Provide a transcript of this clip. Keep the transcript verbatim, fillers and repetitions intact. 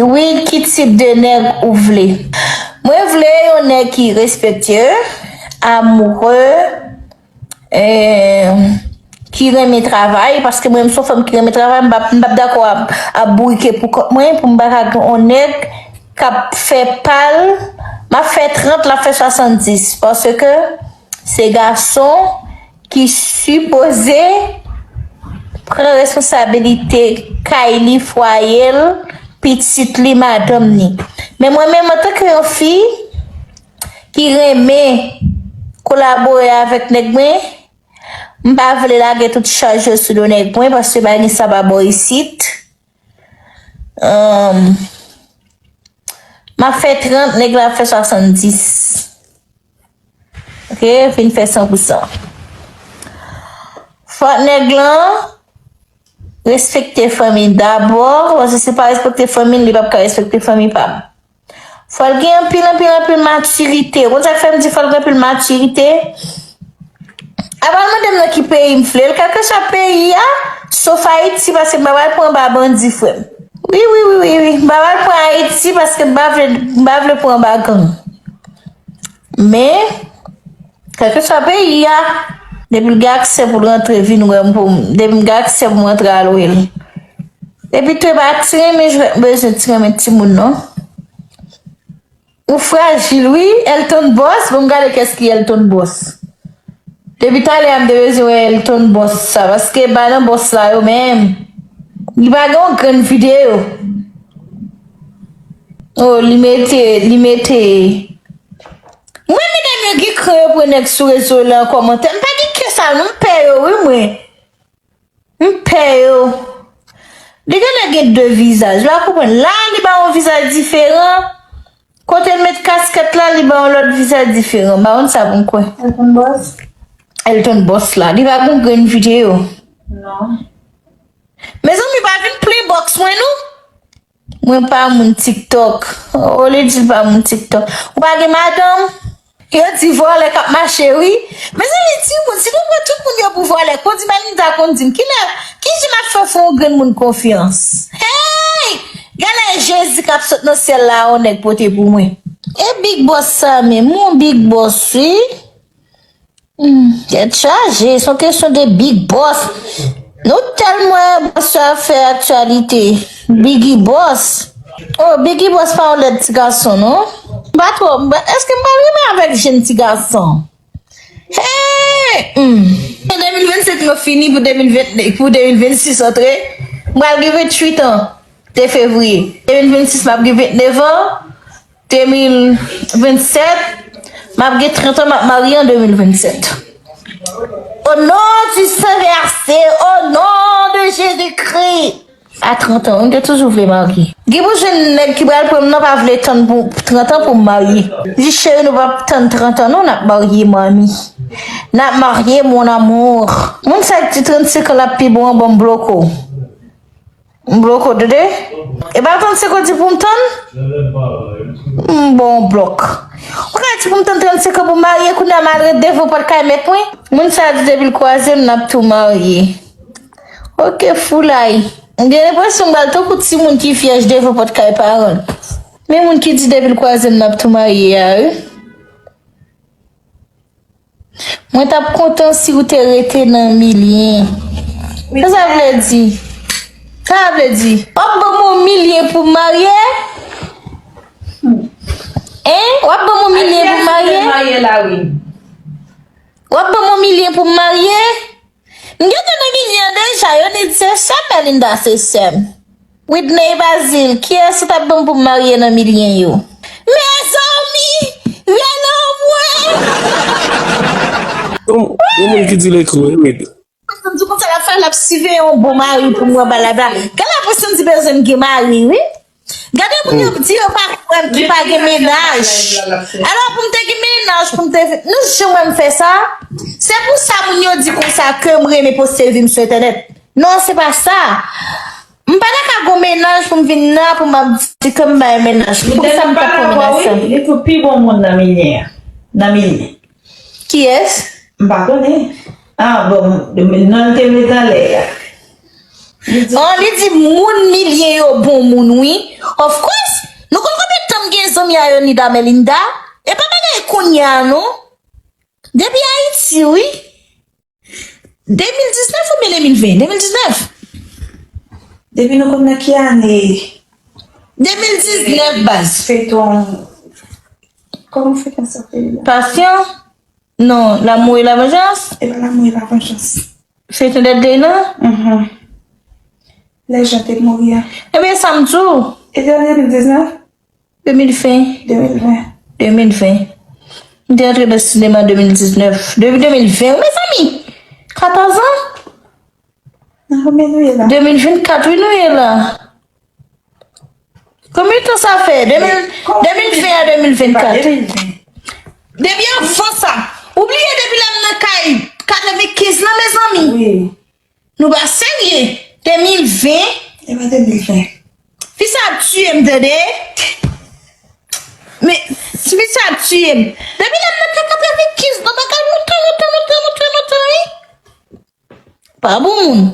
Wi, ki tip de nèg ou vle? Mwen vle yon nèg ki respektye, amoureux, eh, ki renmen travay, paske mwen, m se yon fanm ki renmen travay, m p ap, m p ap dakò ap, ap bourike pou kont mwen, pou m pa ka gen yon nèg k ap fè pa l, m ap fè trant, l ap fè swasanndis, paske se gason ki sipoze pran responsabilite kay li, fwaye l, pitit li, madanm ni. Men mwen menm, antanke yon fi ki renmen kolabore avèk nèg mwen, m pa vle lage tout chaj yo sou do nèg mwen, paske pa gen sa pa bò isit. Ahn, m ap fè trant, nèg la ap fè swasanndis. Ok, vin fè san pou san. Fòk nèg lan respekte fanmi l dabò, paske si l pa respekte fanmi l, li p ap ka respekte fanmi pa m. Fò l gen anpil, anpil, anpil matirite. Ou konn sa k fè m di fò l gen anpil matirite? Apa l mande m nan ki peyi m vle l, kèlkeswa peyi a, sof Ayiti, paske m pa pral pran anba bandi, frè m. Wi, wi, wi, wi, wi. M pa pral pran Ayiti, paske m pa vle, m pa vle pran anba gang. Men, kèlkeswa peyi a, depi l gen aksè pou l rantre, vin wè m pou m, depi m gen aksè pou m rantre al wè l. Depi tou, e pa ti renmen jwèt m bezwen, ti renmen timoun non. Ou frajil wi, Elton Boss, bon m gade kès ki Elton Boss. Depi talè a m te bezwen wè Elton Boss sa, paske ba nan bòs la yo menm. Li pa gen yon grenn videyo. Oh, li mete, li mete. Mwen, medam yo gen kran yo pran nèg sou rezo la an kòmantè. M pa gen kè sa non, m pè yo wi mwen. M pè yo. Li genlè gen de vizaj. Ou pa konprann. La, li ba yon vizaj diferan. Kote l met kaskèt la, li ba yon lòt vizaj diferan. M pa konn sa pou m kwè. Elton Boss. Elton Boss la. Li pa gon grenn videyo. Non. Mezanmi, pa vin plen bòks mwen, non. Mwen pa moun TikTok. Oh, li di l pa moun TikTok. Ou pa gen madanm? Yo di vòlè k ap mache, wi. Mezanmi, timoun, si nou pran tout moun yo pou vòlè, kondi Melinda konn di m, kilè, ki jan m ap fè fè yon grenn moun konfyans? Hey! Genlè Jezi k ap sot nan syèl la, yon nèg pote pou mwen. E Big Boss sa menm, yon Big Boss, wi. Hmm, tèt chaje, se yon kesyon de Big Boss. Nou tèlman wè bòs yo ap fè aktyalite. Biggie Boss. Oh, Biggie Boss pa yon lèd ti gason, non. M pa twò, m pa, èske m pa renmen avèk jèn ti gason? Hey! Hmm. De mil vennsenk nou fini pou de mil ven, pou de mil vennsis antre. M pral gen venntuit an. De fevriye de mil vennsis, m ap gen vennèf an. De mil vennsèt, m ap gen trant an, m ap marye an de mil vennsèt. O non di Sen Vèse, o non de Jezikri! A trant an, wi, m te toujou vle marye. Gen pou jwenn nèg ki pral pran m nan pa vle tann pou trant an pou m marye. Di, cheri, nou p ap tann trant an non, n ap marye, manmi. N ap marye, mon amour. Moun sa k di trannsenk an l ap pi bon an, ban m bloke w. M bloke w, tande? E pa trannsenk ou di pou m tann? M ba w blòk. Ou ka di pou m tann trannsenk an pou m marye, kounye a m al ret devan pòt kay mèt mwen? Moun sa a di depi l kwaze m, n ap tou marye. Oke, foulay. M gen enpresyon m pral tankou timoun ki vyèj devan pòt kay paran l. Men moun ki di depi l kwaze m, n ap tou marye a, wi. Mwen t ap kontan si w te rete nan milyen. Sa sa vle di? Sa sa vle di? W ap ban m yon milyen pou m marye? Hein? W ap ban m yon milyen pou m marye? Marye la, wi. W ap ban m yon milyen pou m marye? M gentan nan milyen an deja, yo di se sè m, Melinda se sè m. Whitney Bazile, kiyès ou t ap ban m pou m marye nan milyen yo? Mezanmi, rele mwen! Yon, yon moun ki di l ekri, wi, wi. Sandy konsa l ap fè, l ap siveye yon bon mari pou mwen, balabla. Gade apre Sandy bezwen m gen mari, wi. Gade moun yo di yo pa kwè m ki pa gen mennaj. Alò pou m te gen mennaj, pou m te vin, nou janm wè m fè sa? Se pou sa moun yo di konsa ke m renmen poste vi m sou entènèt. Non, se pa sa. M pa ta ka gon mennaj pou m vin la pou m ap di ke m bay mennaj. Poukisa m pa pran mennaj sa? Li tou pi bon moun nan milyen an. Nan milyen. Kiyès? M pa konnen. Ah, bon, non l te met anlè a. An, li di moun milye yo bon moun, wi. Of course. Nou konn konbyen tan m gen zanmi a Yonida Melinda? E pa bagay kounye a, non. Depi Ayiti, wi. De mil diznèf oubyen de mil ven? De mil diznèf. Depi nou konn nan ki ane? De mil diznèf, baz. Feyton. Kòman feyton sa fè la? Passion? Non, L'amour et la vengeance? E pa L'amour et la vengeance. Feyton Dèdley nan? Mhm. Lè Jan te mouri a. Ebyen, sa m di w. E te an de mil diznèf? De mil ven. De mil ven. De mil ven. M te antre nan sinema de mil diznèf. Depi de mil ven, wi, mezanmi. Katòz an. Nan konbyen nou ye la? De mil vennkat, wi, nou ye la. Konbyen tan sa fè? De mil, de mil ven a de mil vennkat. De mil ven. Depi anvan sa. Ou bliye depi lè m nan kay katrevenkenz lan, mezanmi. Wi. Nou pa serye. De mil ven. E pa de mil ven. Fi sa ap tiye m, tande. Men, fi sa ap tiye m. Depi lè m nan kay katrevenkenz, nan bagay lontan, lontan, lontan, lontan, lontan, wi. Pa bon moun.